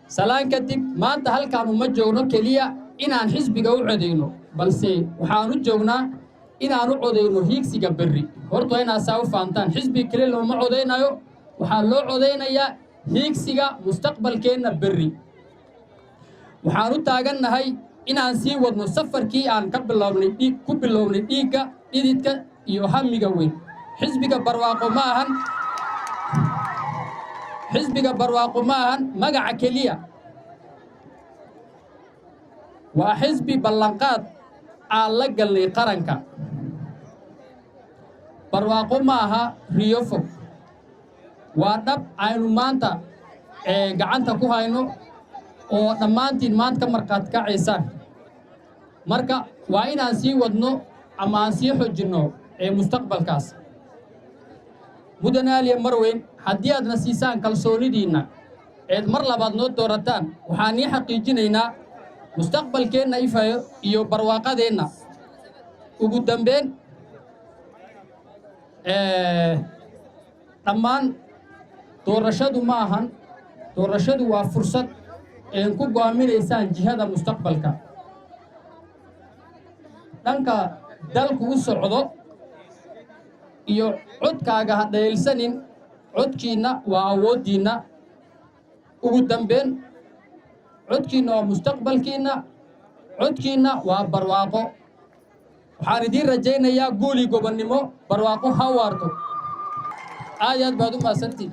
Salaan kadib, maanta halkaan uma joogno keliya inaan xisbiga u codeyno, balse waxaan u joognaa inaan u codeyno hiigsiga berri. Horta waa inaad saa u fahantaan: xisbiga keliya looma codeynayo, waxaa loo codeynayaa hiigsiga mustaqbalkeenna berri. Waxaan u taagannahay inaan sii wadno safarkii aan ka bilownay dhiig ku bilownay, dhiigga, dhididka iyo hamiga weyn. Xisbiga Barwaaqo ma ahan, xisbiga Barwaaqo ma ahan magaca keliya, waa xisbi ballanqaad aan la galnay qaranka. Barwaaqo ma aha riyo fog, waa dhab aynu maanta gacanta ku hayno oo dhammaantiin maanta ka markhaati kacaysaan. Marka waa inaan sii wadno ama aan sii xojinno ee mustaqbalkaas. Mudanayaal iyo marwooyin, haddii aadna siisaan kalsoonidiinna eed mar labaad noo doorataan, waxaan ii xaqiijinaynaa mustaqbalkeenna ifayo iyo barwaaqadeenna. Ugu dambeyn, dhammaan doorashadu ma ahan, doorashadu waa fursad een ku go'aaminaysaan jihada mustaqbalka dhanka dalku u socdo. Iyo codkaaga ha dhayalsanin, codkiinna waa awooddiinna. Ugu dambeyn, codkiinna waa mustaqbalkiinna, codkiinna waa barwaaqo. Waxaan idiin rajaynayaa guuli gobonnimo. Barwaaqo ha waarto. Aad iyo aad baad u mahadsantiin.